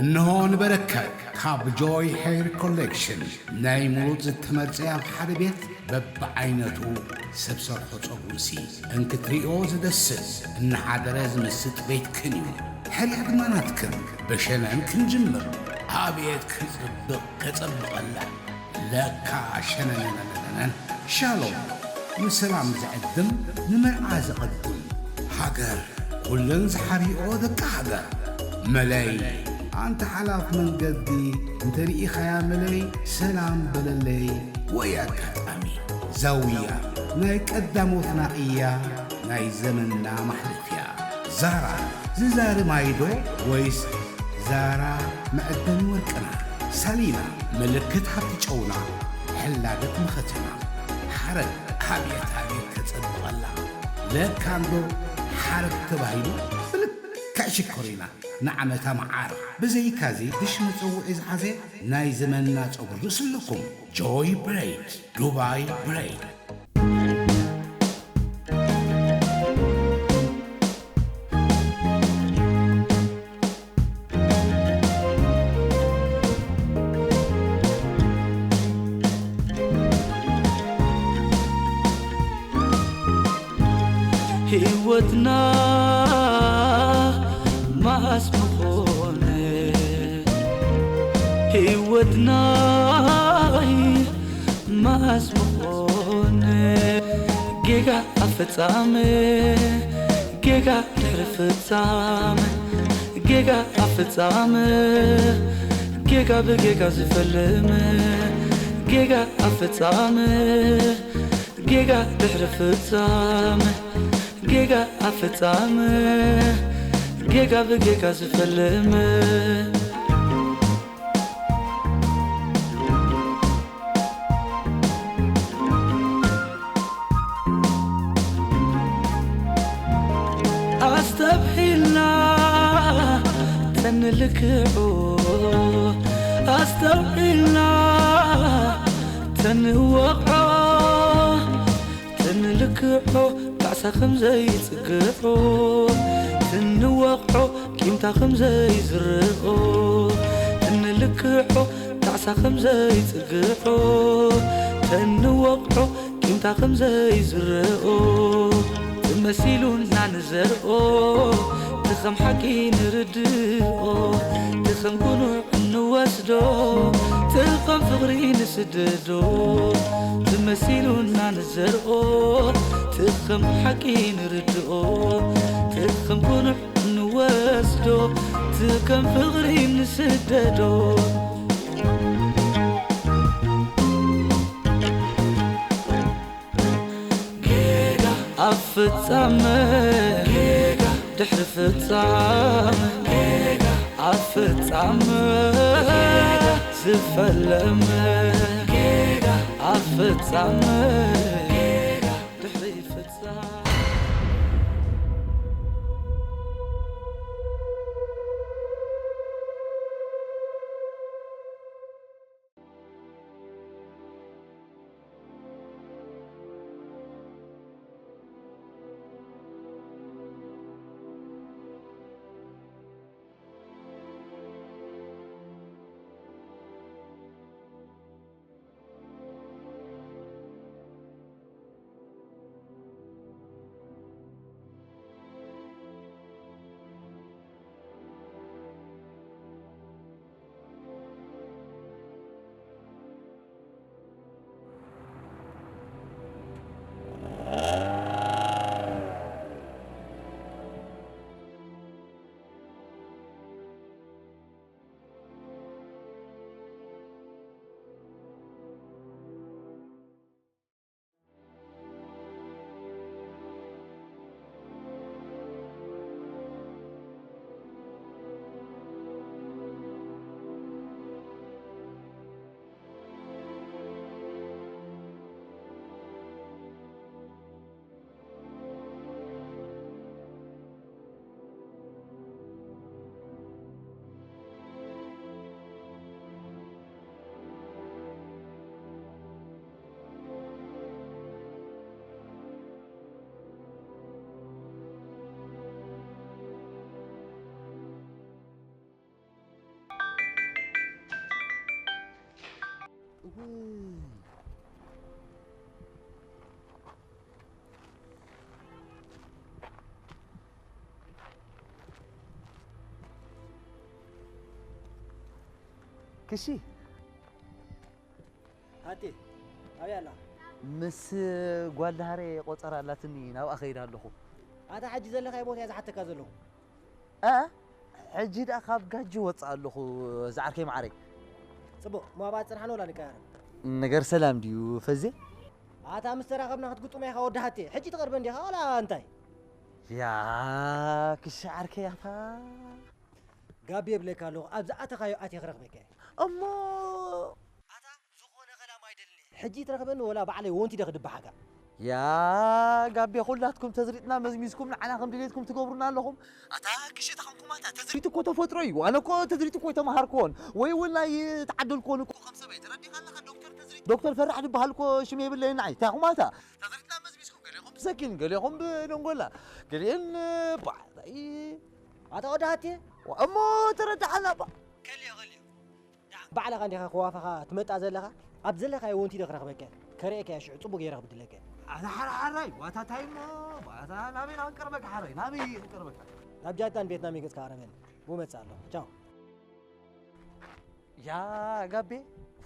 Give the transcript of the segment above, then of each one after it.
እንሆ ንበረከት ካብ ጆይ ሄር ኮሌክሽን ናይ ምሩፅ ዝተመርፀ ኣብ ሓደ ቤት በብዓይነቱ ሰብ ሰርሖ ፀጉርሲ እንክትሪኦ ዝደስስ እናሓደረ ዝምስጥ ቤትክን እዩ። ሕርያ ድማ ናትክን። ብሸነን ክንጅምር። ኣቤት ክፅብቕ ከፀብቐላ ለካ ሸነነነነነን። ሻሎም ንሰላም ዝዕድም ንመርዓ ዝቐድም። ሃገር ኩለን ዝሓርኦ ደቂ ሃገር። መለይ ኣንተ ሓላፍ መንገዲ እንተርኢኻያ መለይ ሰላም በለለይ። ወይ ኣጋጣሚ ዛውያ ናይ ቀዳሞትና እያ ናይ ዘመንና ማሕለፍያ። ዛራ ዝዛሪ ማይዶ ወይስ ዛራ መዕደኒ ወርቅና? ሳሊና ምልክት ሃብቲ ጨውና ሕላገት መኸተና። ሓረግ ኣብየት ኣብየት ከጸብቐላ ለካንዶ ሓረግ ተባሂሉ ብልክዕ ሽኮሪና ንዓመታ መዓር። ብዘይካዚ ድሽ መጸውዒ ዝሓዘ ናይ ዘመንና ጸጉሪ ርእሲ ኣለኩም። ጆይ ብሬድ ዱባይ ብሬድ። ህይወትና ማስ ምኾነ ህይወትና ማስ ምኾነ ጌጋ ኣፈጻመ ጌጋ ድሕሪ ፍጻመ ጌጋ ኣፈጻመ ጌጋ ብጌጋ ዝፈልም ጌጋ ኣፈጻመ ጌጋ ድሕሪ ፍጻመ ጌጋ ኣፈጻመ ጌጋ ብጌጋ ዝፈልም ኣስተብሂልና ተንልክዑ ኣስተብሂልና ተንወቕዖ ተንልክዖ ጣዕሳ ከም ዘይጽግዖ ትንወቕዖ ቂምታ ከም ዘይዝርኦ ትንልክዖ ጣዕሳ ከም ዘይጽግዖ ተንወቕዖ ቂምታ ከም ዘይዝርኦ ትመሲሉና ንዘርኦ ትኸም ሓቂ ንርድኦ ትኸም ጉኑዕ እንወስዶ ትኸም ፍቕሪ ንስደዶ ትመሲሉና ንዘርኦ ትኸም ሓቂ ንርድኦ ትኸም ጉኑዕ ንወስዶ ትኸም ፍቕሪ ንስደዶ ጌጋ ኣብ ፍጻመ ጌጋ ድሕሪ ፍጻመ ጌጋ ኣብ ፍጻመ ዝፈለመ ጌጋ ኣብ ፍጻመ ጌጋ ድሕሪ ፍጻመ እሺ። ኣቲ ኣበይ ኣላ? ምስ ጓል ደሃረ ቆጸራ ኣላትኒ፣ ናብኣ ከይድ ኣለኹ። ኣታ ሕጂ ዘለኻዮ ቦታ እየ ዝሓተካ ዘለኹ። እ? ሕጂ ደኣ ካብ ጋጂ ወጽእ ኣለኹ፣ ዝዓርከይ መዓረይ። ጽቡቕ፣ እሞ ኣብኣ ጽንሓን ወላ ንቀያየር። ነገር ሰላም ድዩ ፈዜ? ኣታ ምስ ተራኸብና ክትግጥሞ ኢኻ ወዲ ሃቴ። ሕጂ ትቐርበ እንዲኻ ዋላ እንታይ? ያ ክሻ ዓርከይ ኣታ። ጋቢ የብለካ ኣለኹ፣ ኣብ ዝኣተኻዮ ኣትየ ክረኽበካ እየ። እሞ ኣታ ዝኾነ ከላም ኣይደልን እየ። ሕጂ ትረኽበኒ ወላ ባዕለይ ወንቲ ደ ክድብሓካ። ያ ጋቤ፣ ኩላትኩም ተዝሪጥና መዝሚዝኩም ንዓና ከም ድሌትኩም ትገብሩና ኣለኹም። ኣታ ክሽታ ኸንኩም ኣታ ተዝሪት እኮ ተፈጥሮ እዩ። ኣነ እኮ ተዝሪት እኮ ኣይተምሃርኩዎን ወይ እውን ኣይተዓደልኩዎን እኮ ከም ሰበይ። ተረዲኻ ኣለኻ ዶክተር ተዝሪት? ዶክተር ፈራሕ ዝበሃል እኮ ሽም የብለይን ንዓይ። እንታይ ኹም ኣታ? ተዝሪጥና መዝሚዝኩም ገሌኹም ብሰኪን፣ ገሌኹም ብደንጎላ፣ ገሌን ባዕታይ። ኣታ ወዲ ሃቴ? እሞ ተረዳሓና ባ። ከልዮ፣ ከልዮ። ባዕልኻ እንዲኻ ክዋፋኻ ትመጣ ዘለኻ? ኣብ ዘለኻዮ ወንቲ ዶ ክረኽበካ? ከርእየካ እየ ሽዑ ጽቡቕ ገይረ ክብድለካ እየ። ኣታ ሓራ ሓራይ፣ ዋታ ታይ እሞ፣ ዋታ ናበይ ናብ ቀርበካ ሓራይ፣ ናበይ ቀርበካ? ናብ ጃታን ቬትናም ገጽካ ኣረበኒ። ብኡ መጽእ ኣለኹ። ቻው። ያ ጋቤ፣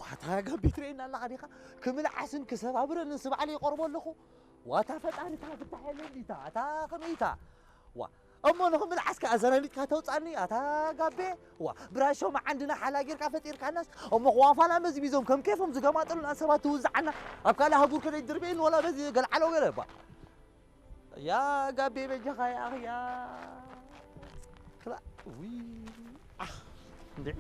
ዋታ ጋቤ ትርእየና ኣለኻ ዲኻ? ክምልዓስን ክሰባብረንን ስባዕለ ይቐርቦ ኣለኹ። ዋታ ፈጣሪታ ፍታሕ የለን ዲታ፣ ኣታ ከመይታ? ዋ፣ እሞ ንኽምልዓስ ከኣ ዘረኒጥካ ተውጻኒ፣ ኣታ ጋቤ። ዋ፣ ብራሾ መዓንድና ሓላ ጌርካ ፈጢርካናስ፣ እሞ ክዋፋና መዝሚዞም ከም ኬፎም ዝገማጠሉና ሰባት ትውዝዓና፣ ኣብ ካልእ ሃጉር ከደይ ድርቤን ወላ በዚ ገልዓሎ ገለ ባ። ያ ጋቤ በጃኻ ያ ኣኽያ። ክላ፣ ውይ፣ ኣኽ፣ እንድዒ።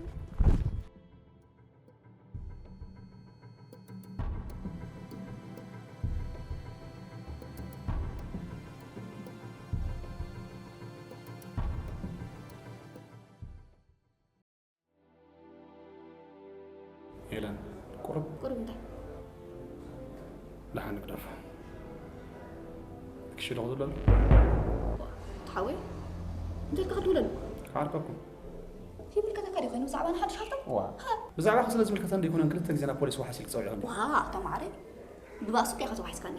ሄለን፣ ቁሩብ ቁሩብ እንታይ? ደሓን ንግደፎ። ክሽዶ ክትብለሉ? ተሓወይ፣ እንታይ ኢልካ ክትብለሉ? ክዓርቀኩም። ይምልከተካ ድዩ ኮይኑ ብዛዕባ ንሓድሽ ሃብቶም? ዋ። ሃ። ብዛዕባኺ ስለ ዝምልከተኒ ደይኮነን ክልተ ግዜ ናብ ፖሊስ ዋሕስ ኢልኪ ጸዊዕክኒ። ዋ፣ ኣታ ማዕረ። ብባእሲ እኮ ኢኻ ተዋሒስካኒ።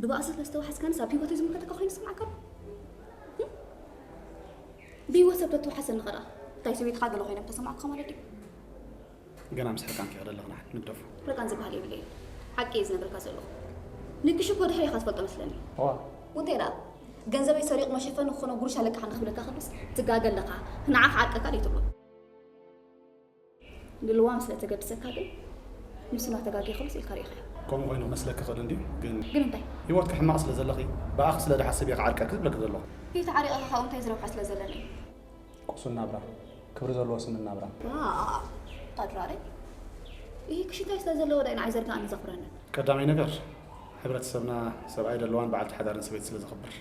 ብባእሲ ስለ ዝተዋሓስካንስ ኣብ ህይወተይ ዝምልከተካ ኮይኑ ዝስምዓካ ኣሎ? ህም? ብህይወት ሰብ ተተዋሓሰኒ ኸ ደኣ? እንታይ ሰበይትኻ ገለ ኮይነ ምተሰማዕኩኻ ማለት ድዩ? ገና ምስ ሕርቃንኪ ኢኺ ዘለኺ ንሓን ንግደፎ። ሕርቃን ዝበሃል የብለይን። ሓቂ እየ ዝነግረካ ዘለኹ። ንክሽ እኮ ድሕሪ ኢኻ ትፈልጦ መስለኒ። እዋ። ውንታይ ደኣ? ገንዘበይ ሰሪቑ መሸፈኒ ክኾኖ ጉርሻ ለቃሕ ንኽብለካ ከሎስ ትጋገ ኣለኻ። ንዓኻ ዓርቀካ ደይ ትብሎ። ንልዋም ስለ ተገድሰካ ግን ንሱ እናተጋገየ ከሎስ ኢልካ ርኢኻዮ። ከምኡ ኮይኑ ክመስለካ ይኽእል እንድዩ፣ ግን ግን እንታይ? ህይወትኪ ሕማቕ ስለ ዘለኺ፣ ብኣኺ ስለ ዝሓስብ እየ ክዓርቀኪ ዝብለኪ ዘለኹ። ከይተዓሪቐ ካብኡ እንታይ ዝረብሖ ስለ ዘለኒ? ቅሱን ናብራ፣ ክብሪ ዘለዎ ስምን ናብራን። ዋ፣ ታድራሪ። ይህ ክሽታይ ስለ ዘለዎ ዳይ ንዓይ ዘርጋእኒ ዘኽብረኒ። ቀዳማይ ነገር፣ ሕብረተሰብና ሰብኣይ ደለዋን በዓልቲ ሓዳርን ሰበይቲ ስለ ዘኽብር።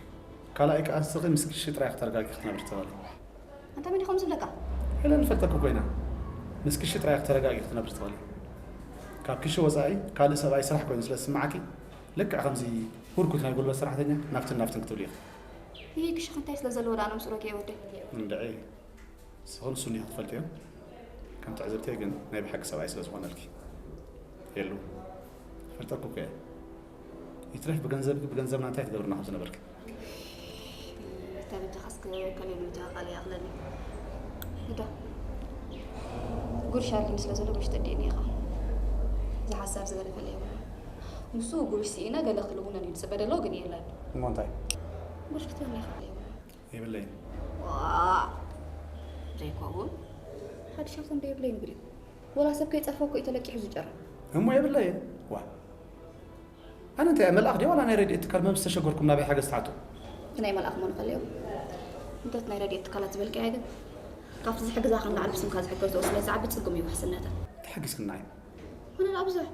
ካልኣይ ከኣ ንስኺ ምስ ክሺ ጥራይ ክትረጋጊ ክትነብሪ ትኽእሊ። ኣንታ መን እዩ ከምኡ ዝብለካ? ሄለን ንፈልጠኪ ኮይና፣ ምስ ክሺ ጥራይ ክትረጋጊ ክትነብሪ ትኽእሊ። ካብ ክሺ ወጻኢ ካልእ ሰብኣይ ስራሕ ኮይኑ ስለ ዝስምዓኪ፣ ልክዕ ከምዚ ህርኩት ናይ ጉልበት ሰራሕተኛ ናብትን ናብትን ክትብሊ ኢኺ። ይህ ክሽኽ እንታይ ስለ ዘለዎ ደኣ ነምስሎኪ እየ ወደይ? እንድዒ፣ ንስኽን እሱን ኢኹም ትፈልጥዮ። ከም ትዕዝብተይ ግን ናይ ብሓቂ ሰብኣይ ስለ ዝኾነልኪ። የሉ፣ ፈልጠኩ እኮ እየ። ይትረፍ ብገንዘብኪ፣ ብገንዘብና እንታይ ትገብርና ከም ዝነበርኪ። ተበጃኻስ ከሌሉ ተቓሊ ይኣኽለኒ። እዳ፣ ጉርሽ ኣልኒ ስለ ዘሎ ጉርሽ ተዲእኒ ኢኻ። ዝሓሳብ ዝበለ ፈለ የብሉ። ንሱ ጉርሽ ስኢነ ገለ ክልውነን እዩ ዝጽበ ደሎ ግን የለን። እሞ እንታይ? ጉርሽ ክትበኒ ኢኻ። የብለይን። ዋ፣ ዘይከውን። ሓድሽ ሃብቶም ዶ የብለይን ብል እዩ? ወላ ሰብ ከይጸርፎ እኮ እዩ ተለቂሑ ዝጨረ። እሞ የብለይን። ዋ። ኣነ እንታይ እየ፣ መልኣኽ ድየ ዋላ ናይ ረድኤት ትካል? መምስ ተሸገርኩም ናበይ ሓገዝ ትሓቱ? እቲ ናይ መልኣኽ መን ከለዮ? እንተ እቲ ናይ ረድኤት ትካላት ዝበልካያ ግን፣ ካብቲ ዝሕግዛኻ ንላዕሊ ብስምካ ዝሕገዝኦ ስለ ዝዓቢ ጽጉም እዩ ውሕስነተን። ተሓጊዝክና እዩ። ኣነ ደኣ ብዙሕ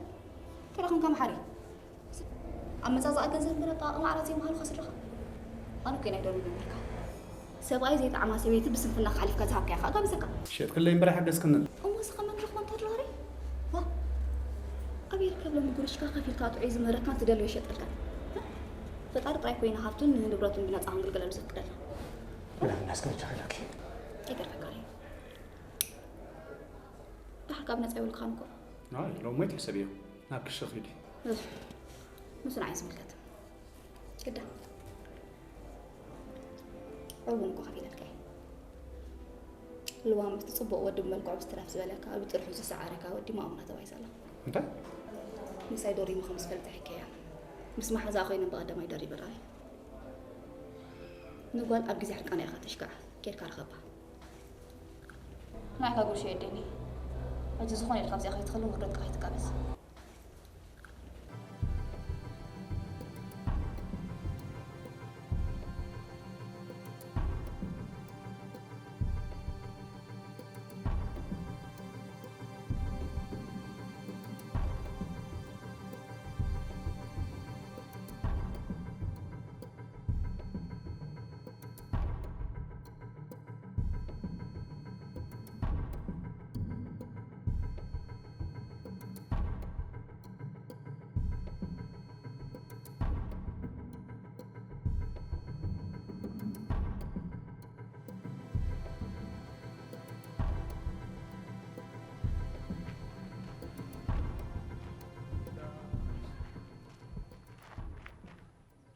ተረኽምካ መሓሪ። ኣመጻጽኣ ገንዘብ እምበር ኣጠቓቕማ ዓራት ዘይምሃሉኻ ስድራኻ። ኣነ እኮ ናይ ደርቢ መምህርካ። ሰብኣይ ዘይጠዓማ ሰበይቲ ብስንፍና ሓሊፍካ ዝሃብካያ ከዓ ጋቢዘካ። ሸጥክለይ እምበር ኣይሓገዝክንን። እሞ እስኻ መን ረኽቦ እንተ ድራሪ? ዋ፣ ኣብ ይርከብ ሎሚ ጉርሽካ ከፊልካ ጥዑይ ዝምህረካን ትደልዮ ይሸጠልካን። ፈጣሪ ጥራይ ኮይኑ ሃብቱን ንንብረቱን ብነጻ ክንግልገለሉ ዘፍቅደልና። ብላ እናስከረቻ ኸይዳኪ። ኣይገርመካን እዩ። ድሓር ካብ ነጻ ይብልካን እኮ። ኣይ፣ ሎሚ ወይ ትሕሰብዮ። ናብ ክሺ ኺዲ። እህ፣ ንሱ ንዓይ ዝምልከት። ግዳ። ዕቡን እኮ ከፊለልካ እየ። ልዋም እቲ ጽቡቕ ወዲ ብመልክዑ ብዝትረፍ ዝበለካ ብጥርሑ ዝሰዓረካ ወዲ ማእሙና ተባሂሳ ኣላ። እንታይ? ምሳይ ደሪሙ ከም ዝፈልጥ ሕከያ። ምስ መሓዛኣ ኮይነን ብቐዳማይ ደሪበ ራእየ። ንጓል ኣብ ግዜ ሕርቃና ኢኻ ተሽካዕ። ኬድካ ርኸባ። ንዓኻ ጉርሻ የደኒ። ሕጂ ዝኾነ ኢልካ ኣብዚኣ ከይትኸልን ውርደትካ ከይትቃለስ።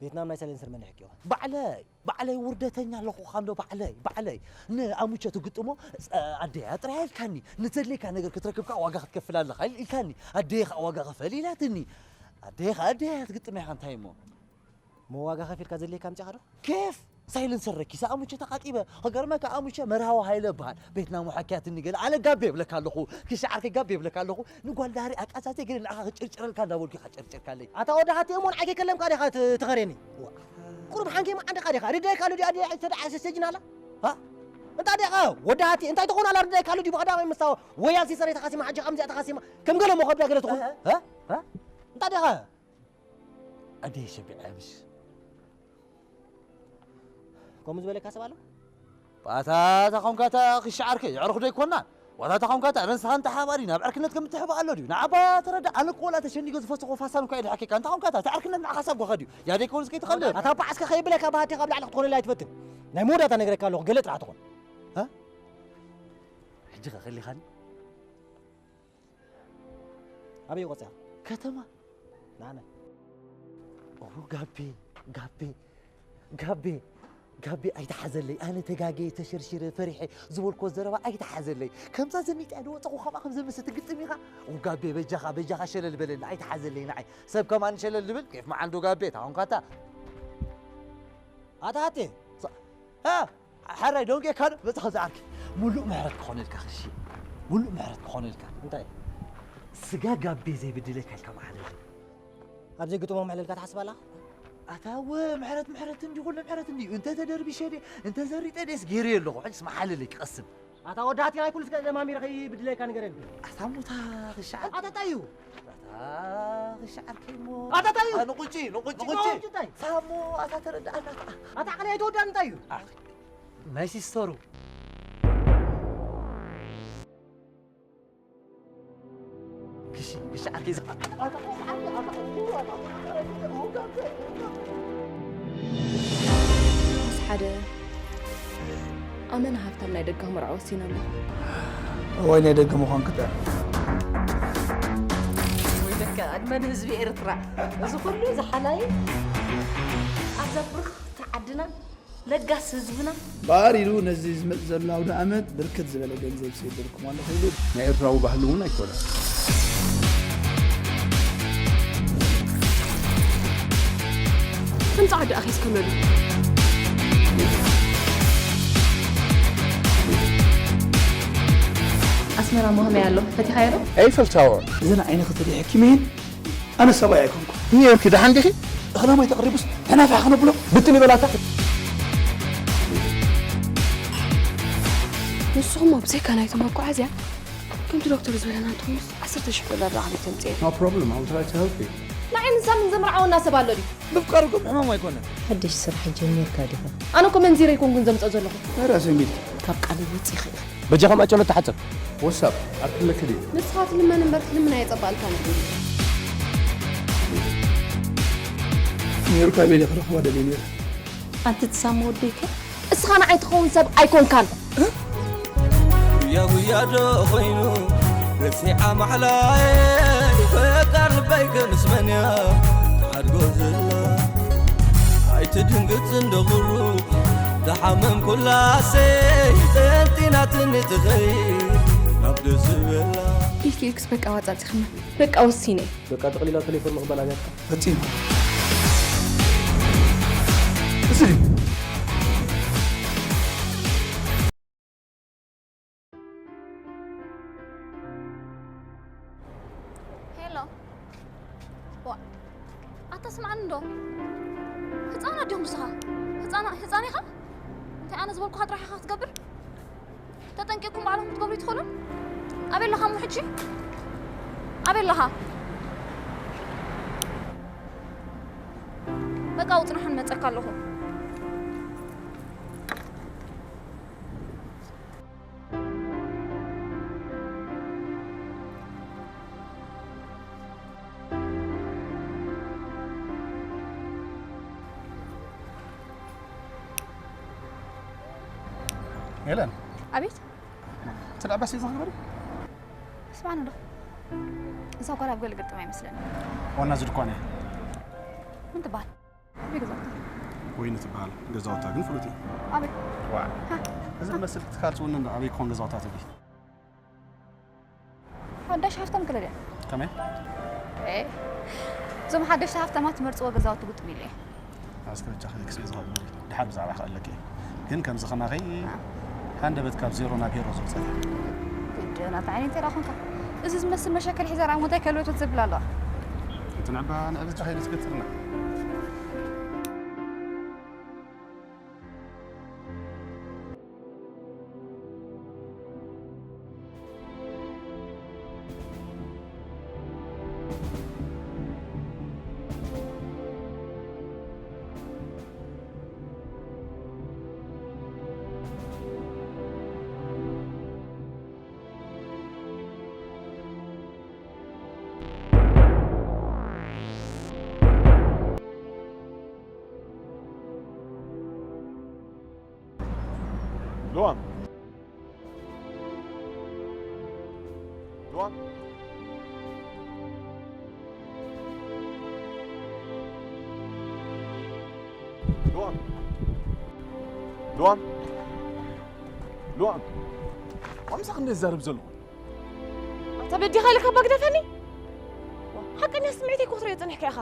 ቬትናም ናይ ሳይለንሰር መን ይሕክዮ? ባዕለይ ባዕለይ ውርደተኛ ኣለኹ ካንዶ ባዕለይ ባዕለይ ንኣሙቸ ትግጥሞ ኣደያ ጥራይ ኢልካኒ ንዘድልየካ ነገር ክትረክብ ከዓ ዋጋ ክትከፍል ኣለኻ ኢልካኒ ኣደይ ከዓ ዋጋ ክፈል ኢላትኒ ኣደይ ከዓ ኣደያ ትግጥም ኢኻ እንታይ እሞ መዋጋ ከፊልካ ዘድልየካ ምፅኻ ዶ? ኬፍ ሳይለንሰር ረኪሰ ኣሙቸ ተቃጢበ ከገርመካ ኣሙቸ መርሃዊ ሃይለ በሃል ቤትና ሙሐክያትኒ ገለ ኣነ ጋቤ የብለካ ኣለኹ ክሻዓርከ ጋቤ የብለካ ኣለኹ ንጓል ዳሪ ኣቃዛዜ ገለ ንኣኻ ክጭርጭረልካ እንዳበልኩ ኢኻ ጨርጭርካለይ ኣታ ወዲ ሃቲ እሞ ንዓይ ከይከለምካ ዲኻ ትኸሬኒ ቁሩብ ሓንኪ መዓንድኻ ዲኻ ርዳይካ ኣሎ ዲኣ ዲኣ ተደዓሰ ሰጅናላ እንታይ ዲኻ ወዲ ሃቲ እንታይ ትኾን ኣላ ርዳይካ ኣሎ ዲ ብቐዳማይ ምስታ ወያ ሲሰረይ ተኻሲማ ሓጂ ከምዚኣ ተኻሲማ ከም ገለ መኸብዳ ገለ ትኾን እንታይ ዲኻ ኣደይ ሸቢዐ ምሽ ከምኡ ዝበለካ ሰብ ኣሎ ባታ ተኾንካታ ክሻዓርከ የዕርኹ ዶ ይኮና ዋታ ተኾንካታ ረንስኻን ተሓባሪ ናብ ዕርክነት ከም ትሕባ ኣሎ ድዩ ንዓባ ተረዳ ኣነ ኮላ ተሸኒጎ ዝፈስኾ ፋሳን እኳ የድሓኬካ እንተ ኾንካታ ተዕርክነት ንዓኻ ሳብ ጓኻ ድዩ ያደይ ከውን እስከ ይትኸልል ኣታ ባዕስከ ከይብለካ ባህቲ ካብ ላዕሊ ክትኾነላ ኣይትፈትን ናይ መወዳእታ ነግረካ ኣለኹ ገለ ጥራሕ ትኾን ሕጂ ኸኸሊኻኒ ኣበይ ቆፅያ ከተማ ንዓና ኦ ጋቤ ጋቤ ጋቤ ጋቤ ኣይተሓዘለይ ኣነ ተጋጌ ተሸርሽረ ፈሪሐ ዝበልኮ ዘረባ ኣይተሓዘለይ ከምዛ ዘሚጥያ ዝወፀኹ ከምኣ ከም ዘምስ ትግጥም ኢኻ ኦ ጋቤ በጃኻ በጃኻ ሸለል በለኒ ኣይተሓዘለይ ንዓይ ሰብ ከማን ሸለል ልብል ኬፍ መዓንዶ ጋቤ ታኾንካታ ኣታቴ ሓራይ ደንቄካ ዶ በጻ ዝዓርኪ ሙሉእ ምሕረት ክኾነልካ ክሺ ሙሉእ ምሕረት ክኾነልካ እንታይ ስጋ ጋቤ ዘይብድለካ ኢልካ መሓለል ኣብ ዘይግጥሞ ምሕለልካ ትሓስብ ኣላ ኣታ ወ ምሕረት ምሕረት እንዲ ኩሉ ምሕረት እንዲ እንተ ተደርቢሸ ደ እንተ ዘሪጠ ደስ ገይረ ኣለኹ ሕጅስ መሓለለይ ክቐስብ ኣታ ወዳቲ ናይ ኩሉ ስጋ ደማሚረ ከይብድለካ ንገረኒ ኣታ ሙታ ክሻዓል ኣታ ጣዩ ኣታ ክሻዓል ከይሞ ኣታ ጣዩ ንቁጪ ንቁጪ ንቁጪ ሳሞ ኣታ ተረዳኣና ኣታ ኣታ ዓለይ ተወዳን እንታይ እዩ ናይ ሲስተሩ ክሺ ክሺ ዓርኪ ሓደ ኣመና ሃብታም ናይ ደጋ መርዓ ወሲና ኣሎ። እዋይ ናይ ደገ ምዃን ክጥዕም። ወይለካ ዕድመ ንህዝቢ ኤርትራ እዚ ኩሉ ዝሓላይ ኣብዛ ብርኽቲ ዓድና ለጋስ ህዝብና ባሪሩ ነዚ ዝመጽእ ዘሎ ኣውደ ኣመት ብርክት ዝበለ ገንዘብ ሰዲርኩም ኣሎ ከይብል ናይ ኤርትራዊ ባህሊ እውን ኣይኮነን። ከም ጻዕዳ ኣኺስ ከመሉ ኣስመራ ሞህመያ ኣሎ ፈቲኻዮ ዶ? ኤይፈል ታወር እዘን ዓይንኺ ተደይ ሕኪመየን ኣነ ሰብኣይ ኣይኮንኩ። እየ ክዳሓን ዲኺ? እኽለ ማይ ተቕሪቡስ ተናፋሒ ክነብሎ ብትን ይበላታ። ንስኹም ኣብ ብዘይካ ናይቶም መጓዓዝያ ከምቲ ዶክተር ዝበለና እንተኾይኑስ ዓሰርተ ሽሕ ዶላር ረዓቢ ተምፅኤ። No problem, I'll try to help you. ንዓይ ንሳ ምን ዘምርዓወና ሰብ ኣሎ ድዩ? ምፍቃር እኮ ሕማም ኣይኮነን። ሓድሽ ስራሕ ጀሚርካ ዲኻ? ኣነ እኮ መንዚረ ኣይኮንኩን ዘምፅኦ ዘለኹ። ራስን ቢልኪ። ካብ ቃለይ ወፂኺ ኢኺ። በጃኻ ማጨሎ ተሓፀብ። ወሳብ ኣርክለክ ድዩ? ንስኻ ትልመን እምበር ትልምን ኣየፀባእልካን እዩ። ነይሩ ካበይ ዲኺ ክረኽባ ደልየ ነይረ። ኣንቲ ትሳሚ ወደይ ከ እስኻ ንዓይ ትኸውን ሰብ ኣይኮንካን። ጉያ ጉያ ዶ ኮይኑ ረሲዓ ማዕላየ ፈቃር ልበይ ከ ምስ መን እያ ትሓድጎ ዘላ ኣይትድንግፅ እንዶ ቁሩብ ዝሓመምኩላሰይ ጠንጢናትኒ ትኸይድ ናብ ደስ ዝበላ። ኢልኪ ኢልክስ በቃ ዋጻጺኽና። በቃ ወሲነ። በቃ ጠቕሊላ ቴሌፎን ምቕባል ኣብያትካ። ፈጺሙ። እዚ ድዩ? ሄሎ። ዋ፣ ኣታ ስምዓኒ እንዶ። ህፃናት ድዮም ንስኻ? ህፃና-፣ ህፃን ኢኻ? እንታይ ኣነ ዝበልኩኻ ጥራሕ ኢኻ ክትገብር? ተጠንቂቕኩም ባዕልኹም ክትገብሩ ኣይትኽእሉን? ኣበይ ኣለኻ እሞ ሕጂ? ኣበይ ኣለኻ? በቃ ውፅናሕ ንመፀካ ኣለኹ። ሄለን፣ ኣቤት። እቲ ደኣ ባስ እዩ ዝኽበሪ? ስማዕኒ ዶ? እዛ ጓል ኣብ ገለ ግጥም ኣይመስለኒ። ዋና እዚ ድኳን እያ። ምን ትበሃል? ኣበይ ገዛውታ? ወይኒ ትበሃል። ገዛውታ ግን ፍሉጥ እዩ። ኣበይ? ዋ፣ እዚ ዝመስል ትካል ጽውኒ እንዶ ኣበይ ክኾን ገዛውታ ትብሊ? ሓዳሽ ሃፍታም ክለ ድያ? ከመይ? ኤ፣ እዞም ሓደሽቲ ሃፍታማት ትመርጽዎ ገዛውቲ ግጥም ኢለ እየ። ኣስከ ብቻ ክልክስ ዝኸብር ድሓር ብዛዕባ ክእለኪ። ግን ከምዚ ከማኸይ ሃንደበት ካብ ዜሮ ናብ ሄሮ ዘውፅእ። ግድን ኣብቲ ዓይነይ እንተ ደኣ ኾንካ። እዚ ዝመስል መሸከል ሒዛ ራሞታይ ከልበትበት ዘብል ኣለዋ። እቲ ንዕባ ንዕብዝካ ከይዱ ትገትርና። ሉዋም። ሉዋም። ሉዋም። ሉዋም። ሉዋም። ዋምሳኽ እንደ ዝዛረብ ዘለኹ። ኣታ በዲኻ ኢልካ እባ ግደፈኒ። ሓቀኛ ስምዒተይ እኮ ክትሪኦ ጸኒሕካ ኢኻ።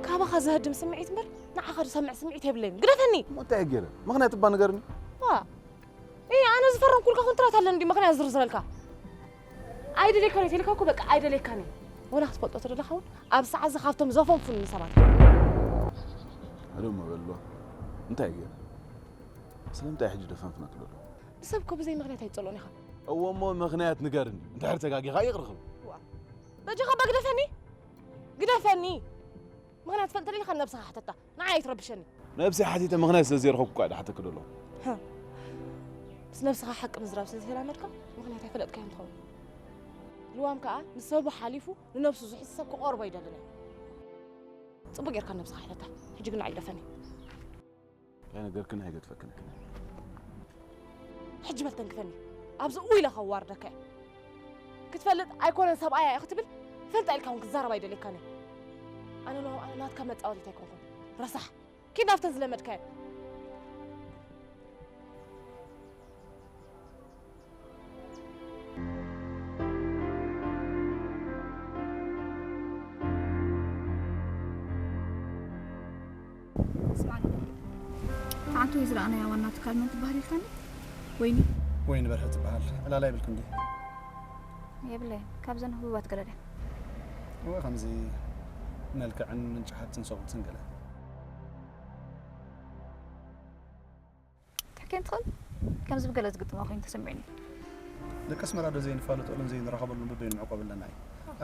ካባኻ ዘህድም ስምዒት እምበር ንዓኻ ዝሰምዕ ስምዒት የብለይን። ግደፈኒ። እሞ እንታይ እየ ገይረ? ምኽንያት እባ ንገርኒ። ዋ። እይ ኣነ ዝፈረምኩልካ ኮንትራት ኣለኒ ድዩ ምኽንያት ዝርዝረልካ? ኣይደልየካን እየ ተይልካ እኮ በቃ ኣይደልየካን እየ። ወላ ክትፈልጦ ተደለኻ እውን ኣብ ሰዓት እዚ ካብቶም ዘፈንፉኒ ሰባት። ኣዶ መበሎ እንታይ እየ ገይረ? ስለምንታይ ሕጂ ደፈንፍነክ ዘሎ? ንሰብ እኮ ብዘይ ምኽንያት ኣይትጸልኦን ኢኻ። እወ እሞ ምኽንያት ንገርኒ። እንድሕር ተጋጊኻ ይቕርኽብ። በጃኻ እባ ግደፈኒ። ግደፈኒ። ምኽንያት ትፈልጥ ኢልካ ነብስኻ ሓተታ። ንዓይ ኣይትረብሸኒ። ነብሰይ ሓቲተ ምኽንያት ስለ ዘይረኸብኩ እኳ ድሓተኪ ደለኹ። ምስ ነብስኻ ሓቂ ምዝራብ ስለ ዘይላመድካ ምኽንያት ኣይፈለጥካዮን ትኸውን። ልዋም ከኣ ንሰቡ ሓሊፉ ንነብሱ ዝሕዝ ሰብ ክቐርቦ ኣይደልን እየ። ጽቡቕ ጌርካ ነብስኻ ሓተታ። ሕጂ ግን ንዓይ ግደፈኒ። እንታይ ነገርክን ኣይገድፈክን። ሕጂ በል ተንክፈኒ። ኣብዚ እው ኢለ ከዋርደካ እየ። ክትፈልጥ ኣይኮነን ሰብኣያ እየ ክትብል ፈልጣ ኢልካ እውን ክዛረብ ኣይደልየካን እየ። ኣነ ሎም ኣነ ናትካ መጻወቲት ኣይኮንኩን። ረሳሕ። ኪድ ናብተን ዝለመድካየን። ስማዕኒ፣ ሓንቲ ወይ ዝረኣናያ ዋና ትካል መን ትበሃል ኢልካኒ? ወይኒ? ወይኒ በርሀ ትበሃል። ዕላል የብልክን ድዩ? የብለይን። ካብዘን ህቡባት ገለ ድያ? እወ፣ ከምዚ መልክዕን ምንጪ ሃብትን ሰብኡትን ገለ። ክትሕከየን ትኽእል? ከምዚ ብገለ ዝግጥማ ኮይኑ ተሰሚዑኒ። ደቂ ኣስመራ ዶ ዘይንፋለጠሉን ዘይንራኸበሉን በበይኑ መዕቆቢ ኣለና እዩ።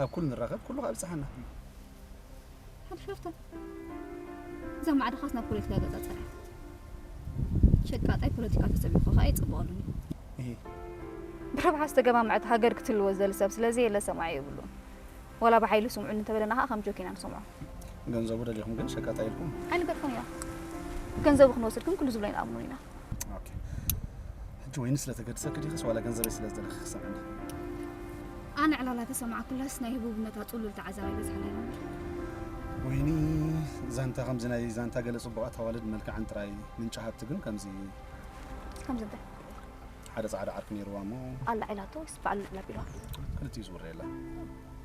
ኣብ ኩሉ ንራኸብ፣ ኩሉ ከኣ ይብጽሓና። ሓድሽ ሃፍታም። እዛ ማዕድኻስ ናብ ፖለቲካ ገጻ ጸርያ። ሸቃጣይ ፖለቲካ ተሰቢኹ ከኣ ይጽበቐሉን እዩ። እሂ። ብረብሓ ዝተገማምዐት ሃገር ክትህልዎ ዝደሊ ሰብ ስለዘየለ ሰማዒ የብሉን። ዋላ ብሓይሊ ስምዑኒ እንተበለና ኸኣ ከም ጆክ ኢና ንሰምዖ። ገንዘቡ ደሊኹም ግን ሸቃጣ ኢልኩም? ኣይንገድፎን ኢና። ገንዘቡ ክንወስድ ግን ኩሉ ዝብሎ ኣይንኣምኖን ኢና። ኦኬ። ሕጂ ወይኒ ስለ ተገድሰኪ ዲኽስ ዋላ ገንዘበይ ስለ ዝደለኺ ክሰምዕኒ? ኣነ ዕላላ ተሰማዕኩላስ ናይ ህቡብነታ ጽሉል ተዓዛባይ በዝሓላ እያ እምበር። ወይኒ እዚ ዛንታ ከምዚ ናይ ዛንታ ገለ ጽቡቓት ኣዋልድ መልክዐን ጥራይ፣ ምንጪ ሃብቲ ግን ከምዚ። ከምዚ እንታይ? ሓደ ጻዕዳ ዓርኪ ነይርዋ እሞ ኣላ ዒላቶ ወይስ ባዕሉ ልዕላ ቢልዋ? ክልቲኡ ዝውረየላ።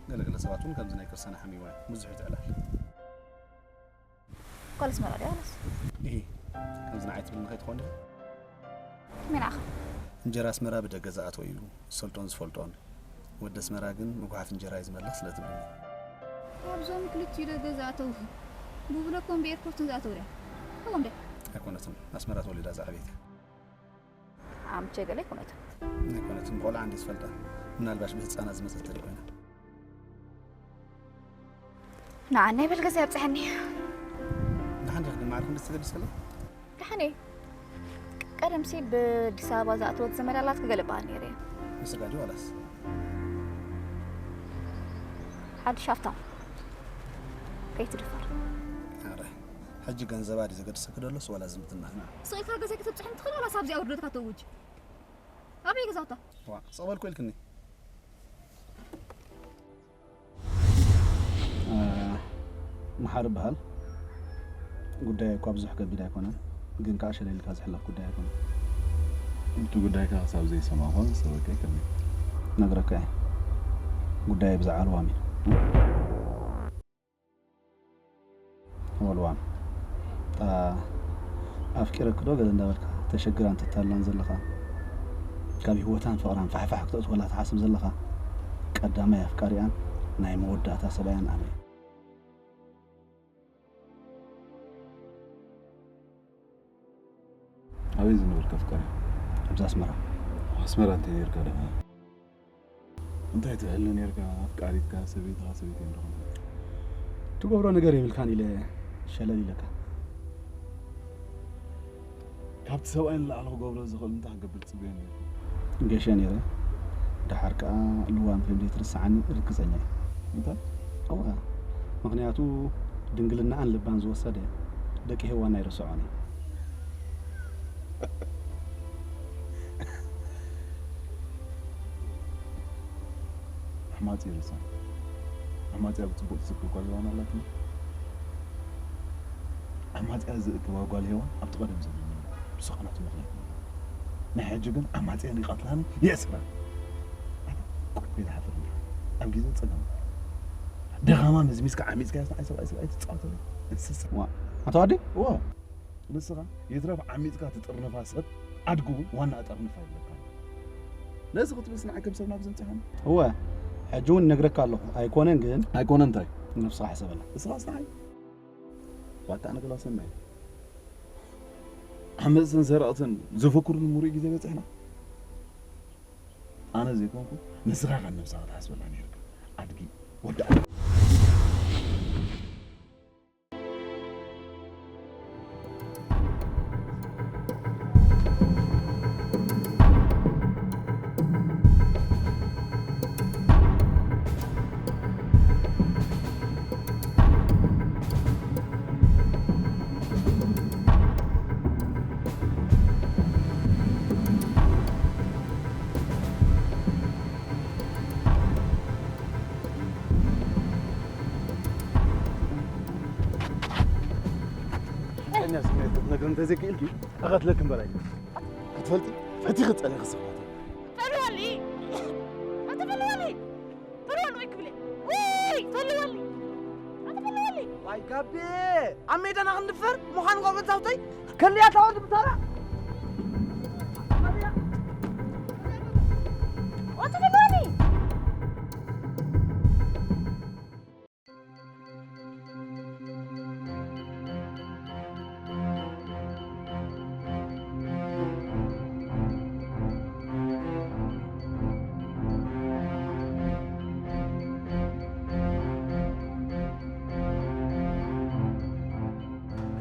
ገለገለ ሰባት እውን ከምዚ ናይ ቅርሳና ሓሚዋ ብዙሕ ይትዕላል። ጓል ኣስመራ ድያ ዋላስ? ኢሂ፣ ከምዚ ንዓይ ትብልኒ ከይትኾን ዲኺ? ከመይ ንዓኻ? እንጀራ ኣስመራ ብደገ ዝኣተወ እዩ ዝሰልጦን ዝፈልጦን። ወዲ ኣስመራ ግን ምጉሓፍ እንጀራ እዩ ዝመልኽ ስለ ትብልኒ። ካብዞም ክልቲኡ ደገ ዝኣተው ብብለኮን ብኤርፖርትን ዝኣተው ድያ? ከምኦም ድያ? ኣይኮነትን፣ ኣስመራ ተወሊዳ ዝዓበየት እያ። ኣምቼ ገለ ኣይኮነትን። ኣይኮነትን፣ ብቆልዓ እንዲ ዝፈልጣ። ምናልባሽ ብህፃና ዝመፀት ተሪኮይና። ንዓናይ በል ገዛ ኣብፅሐኒ። ደሓን ዲኺ ግን ማዕረ ክንዲ ትገድስ ከላ? ደሓን እየ። ቀደምሲ ብኣዲስ ኣበባ ዝኣተወት ዘመድ ኣላትኪ ገለ በሃል ነይረ እየ። ንስጋ ድዩ ዋላስ? ሓድሽ ሃፍታም ከይትድፈር። ኣረ፣ ሕጂ ገንዘባ ድዩ ዘገድሰኪ ደሎስ ዋላ ዝምድናና? ስቕ ኢልካ ገዛይ ከተብፅሐኒ ትኽእል ዋላስ ኣብዚ ኣውርደትካ ተውጅ? ኣበይ ገዛውታ? ዋ፣ ጸበል ኮ ኢልክኒ። እ፣ መሓሪ በሃል። ጉዳይ እኳ ብዙሕ ከቢድ ኣይኮነን፣ ግን ከኣ ሸለል ኢልካ ዝሕለፍ ጉዳይ ኣይኮነን። እቲ ጉዳይካ ክሳብ ዘይሰማዕኩ ሰበቀ ከመይ? ነግረካ እየ። ጉዳይ ብዛዕባ ልዋም እዩ። ወልዋም፣ እታ ኣፍቂረኪ ዶ ገለ እንዳበልካ ተሸግራ እንተታላን ዘለኻ፣ ካብ ህይወታን ፍቕራን ፋሕፋሕ ክተእትወላ ትሓስብ ዘለኻ፣ ቀዳማይ ኣፍቃሪኣን ናይ መወዳእታ ሰብኣያን ኣነ እየ። ኣበይ ዝነበርካ ኣፍቃሪ? ኣብዚ ኣስመራ። ኣስመራ እንታይ ነርካ ደኣ? እንታይ ትሕሉ ነርካ? ኣፍቃሪትካ ሰበይትኻ ሰበይተይ እንድኾነ። ትገብሮ ነገር የብልካን ኢለ ሸለል ኢለካ። ካብቲ ሰብኣይ ንላዕሊ ክገብሮ ዝኽእል እንታይ ክገብር ትጽበዮ ነርካ? ገሸ ነይረ። ደሓር ከኣ ልዋም ከም ዘይትርስዓኒ ርግጸኛ እየ። እንታይ? እወ። ምኽንያቱ ድንግልናኣን ልባን ዝወሰደ ደቂ ሄዋን ኣይርስዖን እዩ። ኣሕማጺ ይርሳ። ኣሕማጺኣ ብጽቡቕ ትዝክር ጓል ሄዋን ኣላትኒ። ኣሕማጺኣ ዝእክባ ጓል ሄዋን ኣብቲ ቀደም ዘመን እዩ። ብስኻናቱ ምኽንያት ነይሩ። ናይ ሕጂ ግን ኣሕማጺኣን ይቐትላን የእስራን። ኣታ ቁርቁ ይዝሓፍር እንዲኻ። ኣብ ግዜ ጸገም ደኻማ መዝሚዝካ ዓሚጽካያ ንዓይ ሰብኣይ ሰብኣይ ትጻወተሉ እንስሳ። ዋ፣ ኣቶ ኣዲ? እዎ። ንስኻ ይትረፍ ዓሚጽካ ትጥርንፋ ሰብ ኣድጊ እውን ዋና ጠርንፋ ይብለካ። ነዚ ክትብልስ ንዓይ ከም ሰብ ናብ ዘምጽኻኒ። እወ፣ ሕጂ እውን ነግረካ ኣለኹ። ኣይኮነን ግን። ኣይኮነን እንታይ? ነብስኻ ሕሰበላ። ንስኻስ ንዓይ? ዋጣ ንግላ ሰናይ። ዓመጽትን ሰረቕትን ዘፈኩሩን ምሩይ ግዜ በጺሕና። ኣነ ዘይኮንኩ ንስኻ ካብ ነብስኻ ትሓስበላ ነይርካ። ኣድጊ ወዲ ኣድጊ። ሓቀኛ ስምዒት ክትነግሪ እንተዘይክኢልኪ፣ እቐትለኪ እምበር ኣይኮነን። ክትፈልጢ፣ ፈቲኺ ትጸንሒ ክስባት። ፈልወሊ! ኣቲ ፈልወሊ! ፈልወሊ ወይ ክብለ! ውይ! ፈልወሊ! ኣቲ ፈልወሊ! ዋይ ጋቤ! ኣብ ሜዳና ክንድፈር ምዃን ጓ ገዛውተይ? ከልያ ታወድ ብታራ! ኣቲ ፈልወሊ!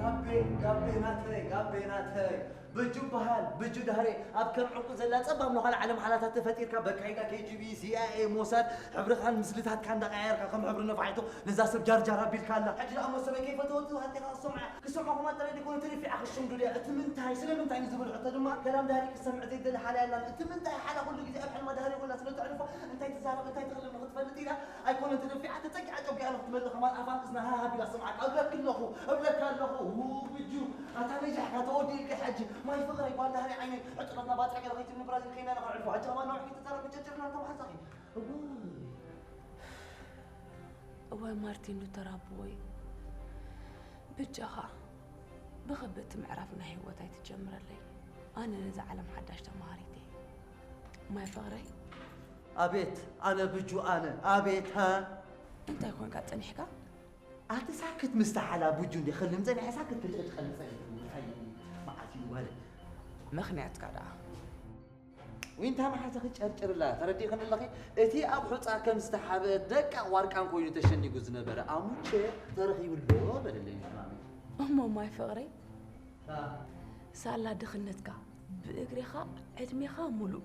ጋቤ ጋቤ ናተይ ጋቤ ናተይ ብጁ በሃል ብጁ ዳህሬ ኣብ ከም ዕንቁ ዘላ ጸባብ ነዃል ዓለም ሓላታት ተፈጢርካ በካይዳ ኬ ጂ ቢ፣ ሲ ኣይ ኤ፣ ሞሳድ ሕብርኻን ምስልታትካ እንዳቀያየርካ ከም ሕብሪ ነፋሒቶ ነዛ ሰብ ጃርጃር ኣቢልካ ኣላ። ሕጂ ደኣ እሞ ሰበይ ከይፈተወት ሃቲኻ ክሰምዓ ክሰምዓ ኩማ ጥራይ ደይኮነ ተደፊዓ ክሽምዱ ድያ? እቲ ምንታይ ስለምንታይ ንዝብል ሕቶ ድማ ገዳም ዳህሪ ክሰምዕ ዘይደሊ ሓላ የላን። እቲ ምንታይ ሓላ ኩሉ ግዜ ኣብ ሕልማ ዳህሪ ኩላ ስለ ተዕርፎ እንታይ ትዛረብ እንታይ ትኽልም ንኽትፈልጥ ኢላ ኣይኮነን ተደፊዓ ተጸጊዓ ጨጒኣ ንኽትመልእ ከማን ኣፋን እዝና ሃሃ ኣቢላ ትሰምዓካ እብለኪ ኣለኹ። እብለካ ኣለኹ። ው ብጁ፣ ኣታ ነጃሕካ ተወዲእልካ። ሕጂ ማይ ፍቕረይ ጓል ዳህሪ ዓይነይ ዕጥረትና ባጽዕ ገለ ከይትብኒ ብራዚል ከይና ኢና ከነዕርፎ። ሕጂ ከማን ነዊሕ ከይተዛረብኪ ጨርጭርና እንተ መሓዛኺ። እውይ። እዋይ ማርቲን ሉተር ኣቦይ፣ ብጃኻ ብኸበድቲ ምዕራፍ ናይ ህይወት ኣይትጀምረለይ። ኣነ ነዛ ዓለም ሓዳሽ ተማሃሪት እየ። ማይ ፍቕረይ። ኣቤት ኣነ ብጁ ኣነ ኣቤት ሃ እንታይ ኮንካ ጸኒሕካ? ኣቲ ሳክት ምስታ ሓላ ብጁ እንዲ ኸልም ጸኒሐ ሳክት ትልእት ኸልም ጸኒሐ። እንታይ መዓት እዩ ጓለ። ምኽንያትካ ደኣ? ዊንታ መሓዛኺ ጨርጭርላ ተረዲእኽኒ ኣለኺ። እቲ ኣብ ሑጻ ከም ዝተሓብአ ደቃቕ ዋርቃን ኮይኑ ተሸኒጉ ዝነበረ ኣሙቼ ተረኺቡ ኣሎ በለለይ ማሚ። እሞ ማይ ፍቕረይ አ፣ ሳላ ድኽነትካ ብእግሬኻ ዕድሜኻ ሙሉእ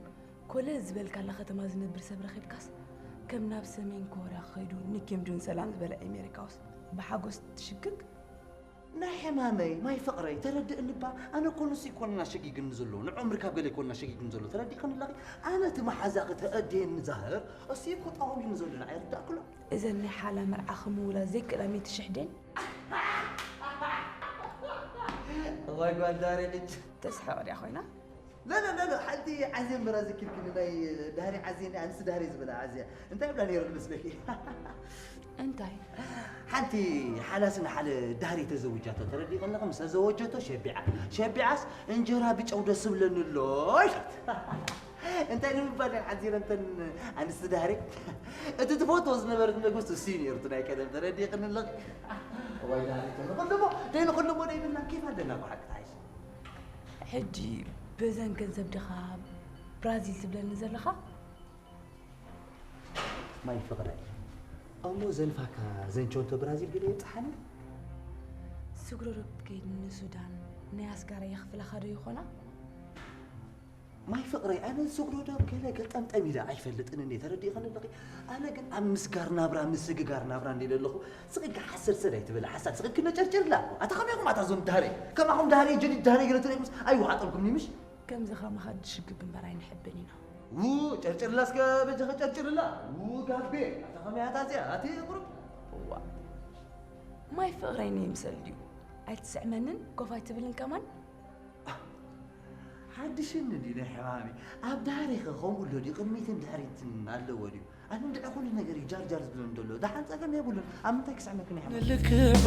ኮለል ዝበልካላ ከተማ ዝነብር ሰብ ረኺብካስ ከም ናብ ሰሜን ኮርያ ከይዱ ንኪም ጆን ሰላም ዝበለ ኣሜሪካውስ ብሓጎስ ትሽክክ? ናይ ሕማመይ ማይ ፍቕረይ ተረድእኒ እባ። ኣነ እኮ ንሱ ኣይኮነን ኣሸጊግኒ ዘሎ፣ ንዑምሪ ካብ ገለ ኣይኮነን ኣሸጊግኒ ዘሎ። ተረዲእኽኒ ኣለኺ? ኣነ እቲ መሓዛኺ ተረዲእኒ ዛህር፣ እሱ እኮ ጠዋሚኒ ዘሎ ንዓይ ርዳእክሎ። እዘን ናይ ሓላ መርዓ ክምውላ ዘይክእላ ሚእቲ ሽሕ ደን እዋይ ጓል ዳሬ ልጅ። ተስሕቕ ድያ ኮይና? لا لا لا لا ሓንቲ ዓዝየ እምበር ኣዘኪርክኒ ናይ ዳህሪ ዓዝየ ናይ ኣንስ ዳህሪ ዝበላ ዓዝያ እንታይ ብላ ነይሩ መስለኪ እንታይ? ሓንቲ ሓላስ ንሓለ ዳህሪ ተዘውጃቶ ተረዲእ ከለኹ ምስ ተዘወጀቶ ሸቢዓ ሸቢዓስ እንጀራ ብጨው ደስ ብለኒ ኣሎ ኢላት እንታይ ንምባል እየን ሓዚረን እተን ኣንስቲ ዳህሪ እቲ ትፈትዎ ዝነበረት መግብስ እሱ እዩ ነይሩ እቲ ናይ ቀደም ተረዲእክኒ ኣለኺ እዋይ ዳህሪ ተንኹልሞ ደይንኹልሞ ደይብልና ኬፍ ኣለና እኮ ሓቂ ተሓይሽ ሕጂ በዘን ገንዘብ ድኻ ብራዚል ትብለኒ ዘለኻ? ማይ ፍቕረይ እሞ ዘንፋካ ዘንቸንቶ ብራዚል ገለ የብፅሓኒ ስግሮ ዶ ክትከይድ ንሱዳን ናይ ኣስጋራ የኽፍላኻ ዶ ይኾና? ማይ ፍቕረይ ኣነ ስግሮ ዶ ገለ ገጠምጠም ኢለ ኣይፈልጥን እንዴ ተረዲእኽኒ ኣለኺ ኣነ ግን ኣብ ምስጋር ናብራ ምስግጋር ናብራ እንዴ ኣለኹ ስቕጋ ሓሰድ ሰድ ኣይትበለ ሓሳድ ስቕግ ነጨርጭርላ ኣታ ከመይ ኢኹም ኣታ ዞም ዳህረይ ከማኹም ዳህረይ ጀዲድ ዳህረይ ገለ ተሪኹምስ ኣይወሓጠልኩም ምሽ ከምዚ ከማኻ ድሽግግ እምበር ኣይንሕብን ኢና። ው ጨርጭርላ እስከ በጃኺ ጨርጭርላ ው ጋቤ ኣታ ከመይ ኣታ እዚኣ ኣቲ ቁሩብ እዋ ማይ ፍቕረይ ነይምሰል ድዩ ኣይትስዕመንን ኮፍ ኣይትብልን ከማን ሓድሽኒ ድዩ ናይ ሕማሚ ኣብ ዳህሪኸ ከምኡ ኣሎ ድዩ ቅድሚትን ድሕሪትን ኣለዎ ድዩ ኣነ እንድዒ ኩሉ ነገር እዩ ጃርጃር ዝብለኒ ዘሎ ደሓን ጸገም የብሉን ኣብ ምንታይ ክስዕመክን ይሕማ ንልክዑ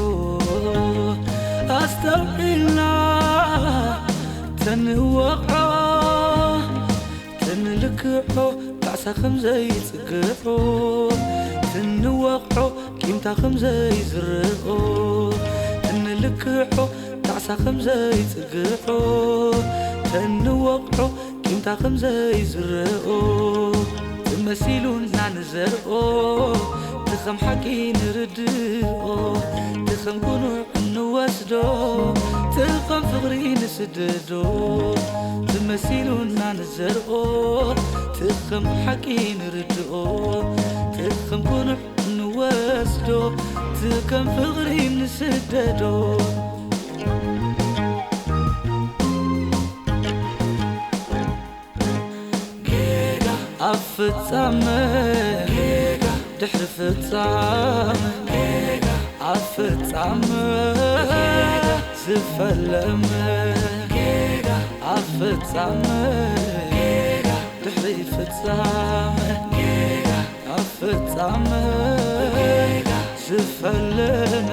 ኣስተውዒልና ተንወቕዖ ተንልክዖ ጣዕሳ ከም ዘይጽግዖ ተንወቕዖ ቂምታ ከም ዘይዝርኦ ተንልክዖ ጣዕሳ ከም ዘይጽግዖ ተንወቕዖ ቂምታ ከም ዘይዝርኦ ተመሲሉና ንዘርኦ ትኸም ሓቂ ንርድኦ ትኸም ኩኑዕ እንወስዶ ትኸም ፍቕሪ ንስደዶ ተመሲሉና ንዘርኦ ትኸም ሓቂ ንርድኦ ትኸም ኩኑዕ ንወስዶ ትኸም ፍቕሪ ንስደዶ ጌጋ ኣብ ፍጻመ ጌጋ ድሕሪ ፍጻመ ጌጋ ኣብ ፍጻመ ጌጋ ዝፈለመ ጌጋ ኣብ ፍጻመ ጌጋ ድሕሪ ፍጻመ ጌጋ ኣብ ፍጻመ ጌጋ ዝፈለመ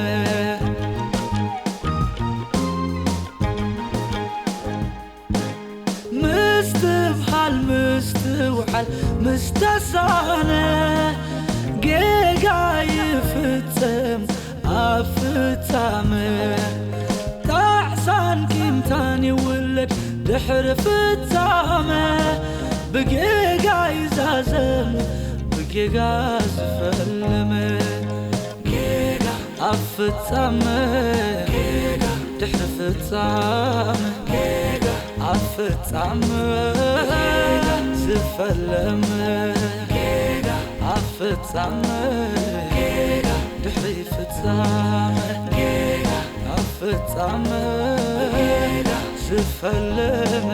ምስትብሃል ምስትውዓል ምስተሳነ ጌጋ ይፍጸም ኣብ ፍጻመ ጣዕሳን ቂምታን ይውለድ ድሕሪ ፍጻመ ብጌጋ ይዛዘም ብጌጋ ዝፈለመ ጌጋ ኣብ ፍጻመ ጌጋ ድሕሪ ፍጻመ ጌጋ ኣብ ፍጻመ ጌጋ ዝፈለመ ጌጋ ኣብ ፍጻመ ጌጋ ድሕሪ ፍጻመ ጌጋ ኣብ ፍጻመ ጌጋ ዝፈለመ